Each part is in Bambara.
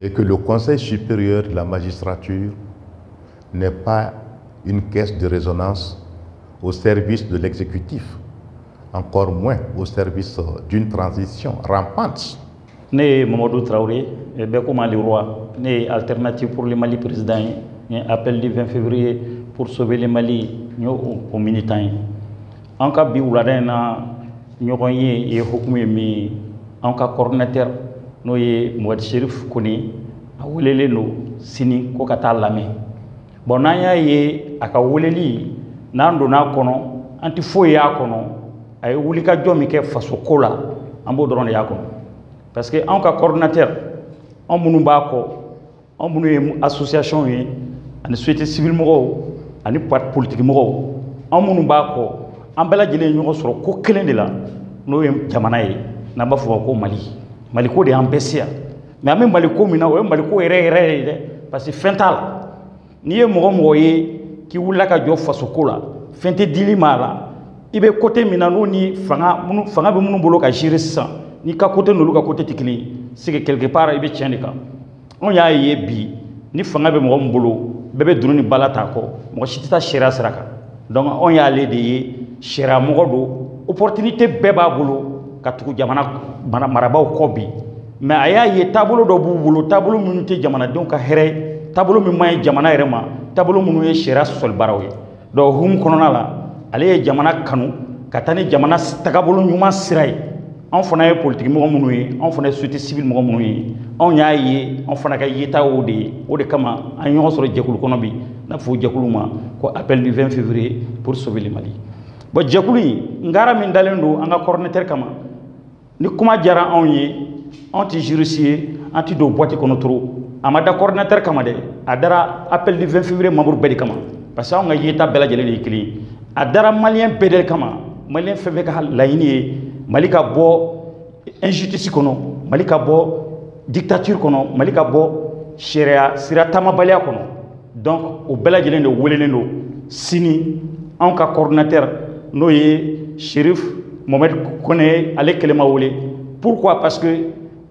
Et que le Conseil supérieur de la magistrature n'est pas une caisse de résonance au service de l'exécutif, encore moins au service d'une transition rampante. Ne ye Mamadu Tarawele, bɛɛ ko Mali roi. Ne ye Alternative pour le Mali président ye. N ye Appel du 20 février pour sauver le Mali, n y'o o militant ye. An ka bi wulada in na, ɲɔgɔn ye ye hukumu ye min ye, an ka coordinateur, n'o ye Mohamed Cherif Kone, a welelen don sini ko ka taa lamɛn. Bon, n'an y'a ye a ka weleli, n'an donna a kɔnɔ, an tɛ foyi y'a kɔnɔ. A ye wulikajɔ min kɛ faso ko la, an b'o dɔrɔn de y'a kɔnɔ, parce que anw ka coordinateur, anw minnu b'a kɔ, anw minnu ye association ye ani société civile mɔgɔw ani parti politique mɔgɔw, anw minnu b'a kɔ, an bɛɛ lajɛlen ye ɲɔgɔn sɔrɔ ko kelen de la, n'o ye jamana ye, n'an b'a fɔ o ma ko Mali. Mali ko de y'an bɛɛ se yan. Mais an bɛ Mali ko min na, o ye Mali ko yɛrɛ yɛrɛ ye dɛ, parce que fɛn t'a la. N'i ye mɔgɔ mɔgɔ ye k'i wulila ka jɔ faso ko la, fɛn tɛ dili ma a la. I bɛ côté min na, n'o ni fanga minnu, fanga bɛ minnu bolo ka gérer sisan, n'i ka côté n'olu ka côté tɛ kelen ye, c'est que quelque part i bɛ tiɲɛ de kan. Anw y'a ye bi, ni fanga bɛ mɔgɔ min bolo, bɛɛ bɛ dunu ni bala t'a kɔ, mɔgɔ si tɛ taa sariya sira kan. Donc anw y'ale de ye, sariya mɔgɔ don, opportunité bɛɛ b'a bolo ka tugu jamana marabaaw kɔ bi. Mais a y'a ye taabolo dɔ b'u bolo, taabolo minnu tɛ jamanadenw ka hɛrɛ ye, taabolo min man ɲi jamana yɛrɛ ma, taabolo minnu ye sariya sɔsɔlibaraw ye. Donc hukumu kɔnɔna la, ale ye jamana kanu ka taa ni jamana tagabolo ɲuman sira ye. Anw fana ye politiki mɔgɔ minnu ye, anw fana ye société civile mɔgɔ minnu ye, anw y'a ye anw fana ka yeta y'o de ye. O de kama an ye ɲɔgɔn sɔrɔ jɛkulu kɔnɔ bi, n'a fɔ jɛkulu ma ko Appel du 20 février pour sauver le Mali. Bon, jɛkulu in ngara min dalen don an ka coordinateur kama, ni kuma diyara anw ye, anw tɛ juriste ye, an tɛ don boîte kɔnɔ trop. A ma da coordinateur kama dɛ, a dara Appel du 20 février membre bɛɛ de kama, parce que anw ka yeta bɛɛ lajɛlen de ye kelen ye. A dara malien bɛɛ de kama, malien fɛn fɛn ka laɲini ye Mali ka bɔ injustice kɔnɔ, Mali ka bɔ dictature kɔnɔ, Mali ka bɔ sariya sira taamabaliya kɔnɔ. Donc o bɛɛ lajɛlen de welelen don sini anw ka coordinateur, n'o ye Cherif Mohamed Kone, ale kelen ma wele. Pourquoi? Parce que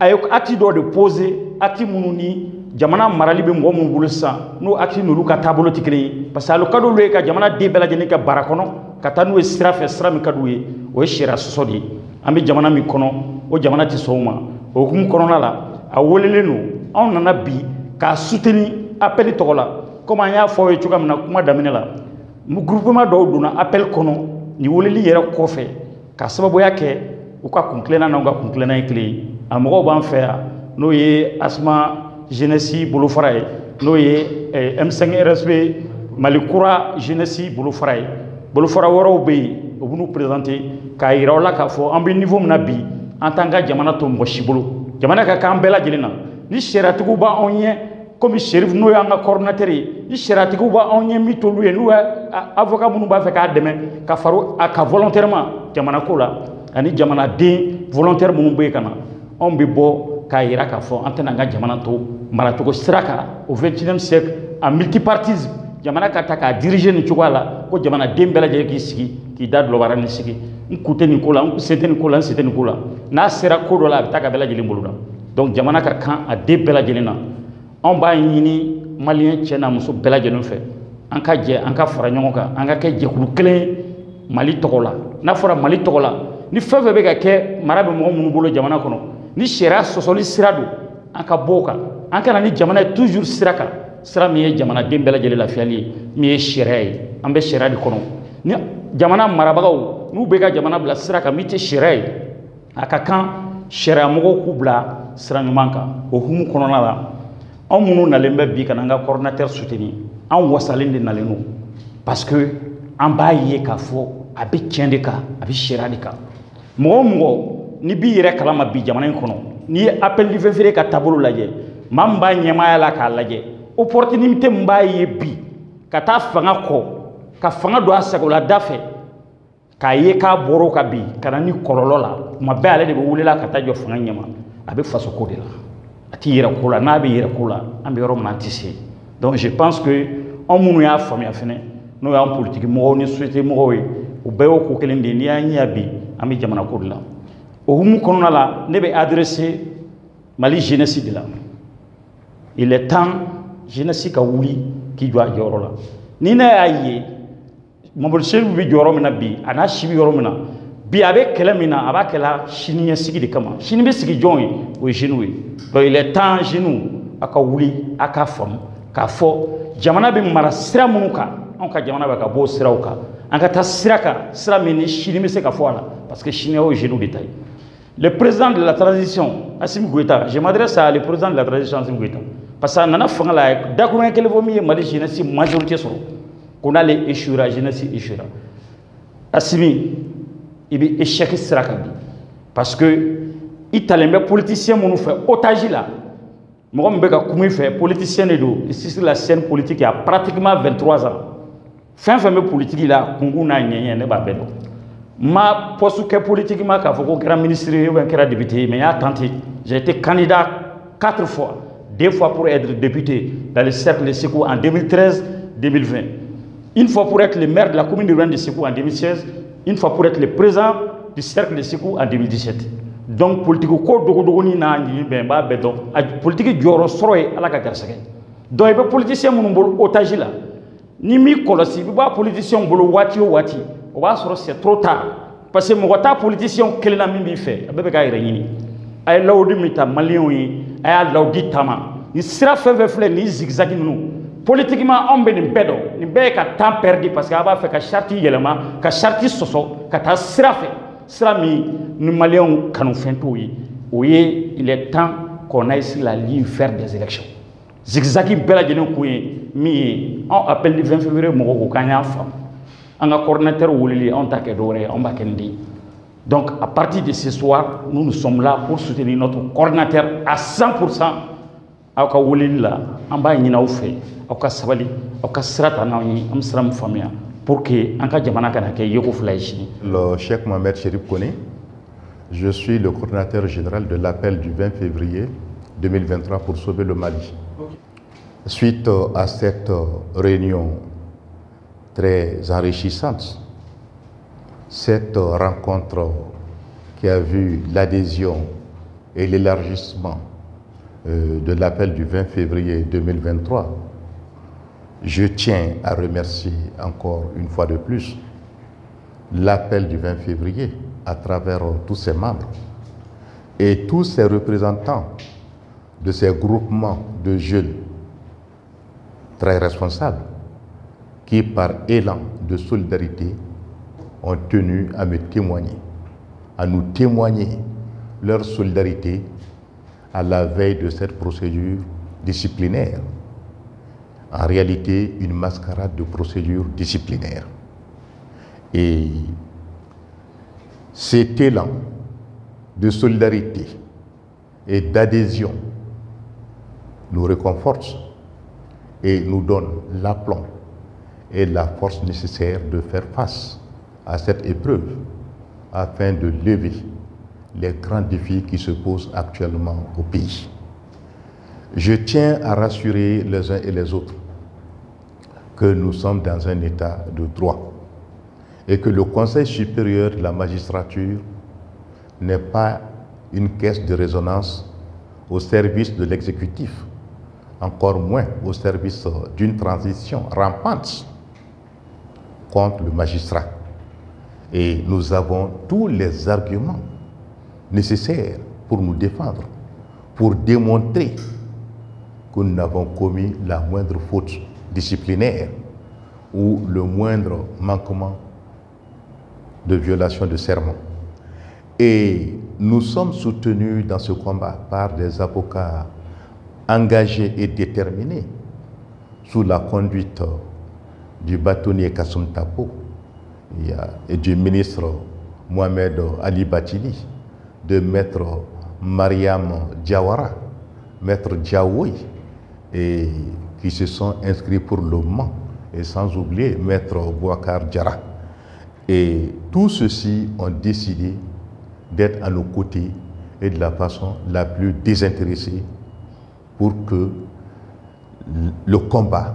a ye acte dɔ de posé, acte minnu ni jamana marali bɛ mɔgɔ minnu bolo sisan, n'o acte n'olu ka taabolo tɛ kelen ye, parce que ale ka d'olu ye ka jamana den bɛɛ lajɛlen kɛ bara kɔnɔ ka taa n'u ye sira fɛ, sira min ka d'u ye, o ye sariya sɔsɔ de ye. An bɛ jamana min kɔnɔ, o jamana tɛ sɔn o ma. O hukumu kɔnɔna la, a welelen don. Anw nana bi k'a soutenir appel tɔgɔ la. Komi an y'a fɔ aw ye cogoya min na kuma daminɛ la, groupement dɔw donna appel kɔnɔ nin weleli yɛrɛ kɔfɛ, ka sababuya kɛ u ka kuntilenna n'anw ka kuntilenna ye kelen ye. A mɔgɔw b'an fɛ yan, n'o ye Asma jeunesse bolofara ye, n'o ye M5 RSP Mali kura jeunesse bolofara ye. Bolofara wɛrɛw bɛ yen, u b'u présenter k'a yira aw la k'a fɔ an bɛ niveau min na bi, an t'an ka jamana to mɔgɔ si bolo. Jamana ka kan bɛɛ lajɛlen na. Ni sariyatigiw b'anw ɲɛ, komi Cherif, n'o y'an ka coordinateur ye, ni sariyatigiw b'anw ɲɛ min t'olu ye, n'u ye avocat minnu b'a fɛ k'a dɛmɛ ka fara a kan volontairement jamana ko la, ani jamanaden volontaire minnu bɛ yen ka na, anw bɛ bɔ k'a yira k'a fɔ an tɛna an ka jamana to maracogo sira kan au 21e siècle en multipartisme, jamana ka ta k'a diriger nin cogoya la, ko jamanaden bɛɛ lajɛlen k'i sigi k'i da dulɔbara ni sigi, n kun tɛ nin ko la, n sen tɛ nin ko la, n sen tɛ nin ko la. N'a sera ko dɔ la, a bɛ taa ka bɛɛ lajɛlen bolo da. Donc jamana ka kan a den bɛɛ lajɛlen na. Anw b'a ɲini malien cɛ n'a muso bɛɛ lajɛlen fɛ, an ka jɛ, an ka fara ɲɔgɔn kan, an ka kɛ jɛkulu kelen ye Mali tɔgɔ la. N'a fɔra Mali tɔgɔ la, ni fɛn fɛn bɛ ka kɛ, mara bɛ mɔgɔ minnu bolo jamana kɔnɔ, ni sariya sɔsɔli sira don, an ka bɔ o kan. An ka na ni jamana ye toujours sira kan, sira min ye jamanaden bɛɛ lajɛlen lafiyali ye, min ye sariya ye. An bɛ sariya de kɔnɔ. Ni jamana marabagaw n'u bɛ ka jamana bila sira kan min tɛ sariya ye, a ka kan sariya mɔgɔw k'u bila sira ɲuman kan. O hukumu kɔnɔna la, anw minnu nalen bɛ bi ka na an ka coordinateur soutenir, an wasalen de nalen don, parce que an b'a ye k'a fɔ a bɛ tiɲɛ de kan, a bɛ sariya de kan. Mɔgɔ o mɔgɔ n'i b'i yɛrɛ kalama bi jamana in kɔnɔ, n'i ye Appel du 20 février ka taabolo lajɛ, maa min b'a ɲɛmaaya la k'a lajɛ, opportunité min b'a ye bi ka taa fanga kɔ, ka fanga don a sagola da fɛ, k'a ye k'a bɔr'o kan bi ka na ni kɔlɔlɔ la, tuma bɛɛ ale de bɛ welela ka taa jɔ fanga ɲɛma. A bɛ faso ko de la, a t'i yɛrɛ ko la. N'a bɛ yɛrɛ ko la, an bɛ yɔrɔ min na, an tɛ se. Donc je pense que anw minnu y'a faamuya fɛnɛ, n'o y'an politiki mɔgɔw ni société mɔgɔw ye, o bɛɛ y'o ko kelen de ye. N'i y'an ɲɛ bi, an bɛ jamana ko de la. O hukumu kɔnɔna la, ne bɛ adresser Mali jeunesse de la. Il est temps jeunesse ka wuli k'i jɔ a jɔyɔrɔ la. Ni ne y'a ye Mamadu Sefu bɛ jɔyɔrɔ min na bi, a n'a si bɛ yɔrɔ min na bi, a bɛ kɛlɛ min na, a b'a kɛla sini ɲɛsigi de kama. Sini bɛ sigi jɔn ye? O ye jeunes ye. Donc il est temps jeunes a ka wuli, a k'a faamu k'a fɔ jamana bɛ mara sira minnu kan, anw ka jamana bɛ ka bɔ o siraw kan, an ka taa sira kan, sira min ni sini bɛ se ka fɔ a la, parce que sini y'o jeunes de ta ye. Le président de la transition, Assimi Goïta, je m'adresse à le président de la transition, Assimi Goïta, parce que a nana fanga la, dakuruɲɛ kelen fɔ min ye Mali jeunesse majorité sɔrɔ, ko n'ale échouera, jeunesse échouera. Assimi, i bɛ échec sira kan bi, parce que i talen bɛ politicien minnu fɛ otage la, mɔgɔ min bɛ ka kuma i fɛ, politicien de don sur la scène politique il y a pratiquement 23 ans. Fɛn fɛn bɛ politique la, kunkun n'a ɲɛɲɛ, ne b'a bɛɛ dɔn. N ma poste kɛ politique ma k'a fɔ ko n kɛra ministre ye ou bien n kɛra député ye, mais n y'a tenté. J'ai été candidat 4 fois, 2 fois pour être député dans le cercle de Ségou en 2013, 2020, une fois pour être le maire de la commune urbaine de Ségou en 2016, une fois pour être le président du cercle de Ségou en 2017. Donc politique ko dogodogonin n'a ɲini bɛn, n b'a bɛɛ dɔn. A politique jɔyɔrɔ sɔrɔ ye Ala ka garisɛgɛ. Donc i bɛ politicien minnu bolo otage la, ni m'i kɔlɔsi, i bɛ bɔ a politicien bolo waati o waati, o b'a sɔrɔ c'est trop tard, parce que mɔgɔ t'a politicien kelen na min b'i fɛ, a bɛɛ bɛ k'a yɛrɛ ɲini. A ye lawudi min ta maliyɛnw ye, a y'a lawudi taama ni sira fɛn fɛn filɛ nin zigzag ninnu. Politiquement anw bɛ nin bɛɛ dɔn, nin bɛɛ ye ka temps perdu, parce que a b'a fɛ ka charte yɛlɛma, ka charte sɔsɔ, ka taa sira fɛ, sira min ni maliyɛnw kanufɛn t'o ye. O ye il est temps qu'on aille sur la ligne verte des élections. Zigzag bɛɛ lajɛlen kun ye min ye, anw appel du 20 février mɔgɔw ko k'an y'a faamu, an ka coordinateur weleli, anw t'a kɛ dɔwɛrɛ ye, anw b'a kɛ nin de ye. Donc à partir de ce soir, nous nous sommes là pour soutenir notre coordinateur à 100%. Aw ka weleli la, an b'a ɲini aw fɛ, aw ka sabali, aw ka sira ta n'anw ye, an bɛ sira min faamuya pour que an ka jamana kana kɛ yeko fila ye sini. Le Cheikh Mohamed Chérif Kone, je suis le coordinateur général de l'appel du 20 février 2023 pour sauver le Mali. Suite à cette réunion très enrichissante, cette rencontre qui a vu l'adhésion et l'élargissement de l'appel du 20 février 2023, je tiens à remercier encore une fois de plus l'appel du 20 février à travers tous ses membres et tous ses représentants de ces groupements de jeunes très responsables qui, par élan de solidarité, ont tenu à me témoigner, à nous témoigner leur solidarité à la veille de cette procédure disciplinaire. En réalité, une mascarade de procédure disciplinaire. Et cet élan de solidarité et d'adhésion nous réconforte et nous donne l'aplomb et la force nécessaire de faire face à cette épreuve afin de lever les grands défis qui se posent actuellement au pays. Je tiens à rassurer les uns et les autres que nous sommes dans un état de droit et que le Conseil supérieur de la magistrature n'est pas une caisse de résonance au service de l'exécutif, encore moins au service d'une transition rampante contre le magistrat. Et nous avons tous les arguments nécessaires pour nous défendre, pour démontrer que nous n'avons commis la moindre faute disciplinaire ou le moindre manquement de violation de serment. Et nous sommes soutenus dans ce combat par des avocats engagés et déterminés sous la conduite du bâtonnier Kassoum Tapo et du ministre Mohamed Ali Bathily, de maître Mariam Diawara, maître Diawoui, et qui se sont inscrits pour le moment, et sans oublier maître Bouakar Diarra. Et tous ceux-ci ont décidé d'être à nos côtés et de la façon la plus désintéressée pour que le combat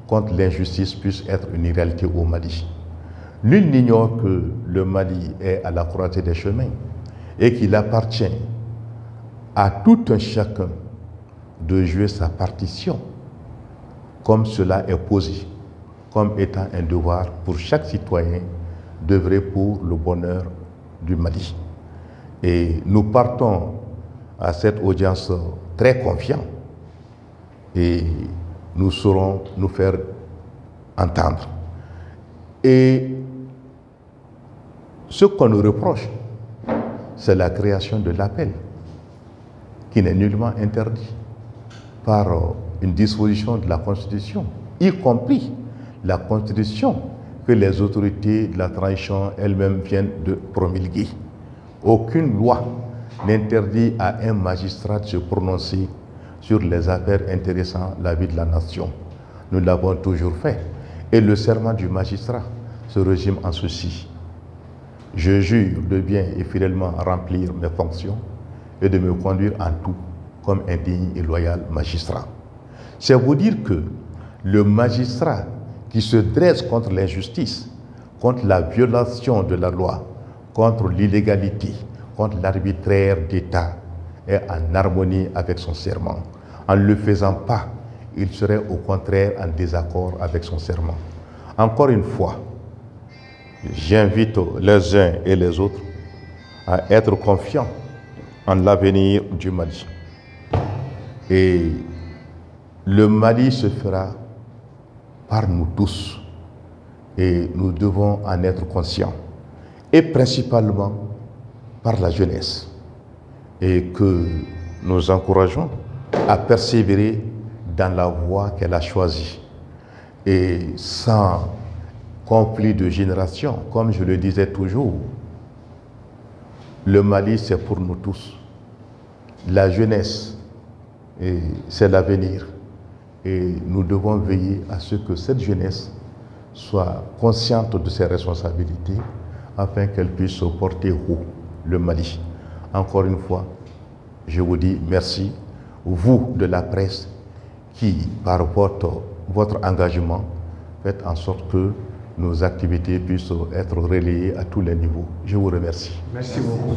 contre l'injustice puisse être une réalité au Mali. Nul n'ignore que le Mali est à la croisée des chemins et qu'il appartient à tout un chacun de jouer sa partition, comme cela est posé, comme étant un devoir pour chaque citoyen d'œuvrer pour le bonheur du Mali. Et nous partons à cette audience très confiants et nous saurons nous faire entendre. Et ce qu'on nous reproche, c'est la création de l'appel, qui n'est nullement interdit par une disposition de la Constitution, y compris la Constitution que les autorités de la transition elles-mêmes viennent de promulguer. Aucune loi n'interdit à un magistrat de se prononcer sur les affaires intéressant la vie de la nation. Nous l'avons toujours fait. Et le serment du magistrat se résume en ceci. Je jure de bien et fidèlement remplir mes fonctions et de me conduire en tout comme un digne et loyal magistrat. C'est vous dire que le magistrat qui se dresse contre l'injustice, contre la violation de la loi, contre l'illégalité, contre l'arbitraire d'État, est en harmonie avec son serment. En ne le faisant pas, il serait au contraire en désaccord avec son serment. Encore une fois, j'invite les uns et les autres à être confiants en l'avenir du Mali. Et le Mali se fera par nous tous. Et nous devons en être conscients. Et principalement par la jeunesse. Et que nous encourageons à persévérer dans la voie qu'elle a choisie. Et sans conflit de génération, comme je le disais toujours, le Mali, c'est pour nous tous. La jeunesse, c'est l'avenir. Et nous devons veiller à ce que cette jeunesse soit consciente de ses responsabilités afin qu'elle puisse porter haut le Mali. Encore une fois, je vous dis merci, vous de la presse, qui, par votre engagement, faites en sorte que nos activités puissent être relayées à tous les niveaux. Je vous remercie. Merci beaucoup.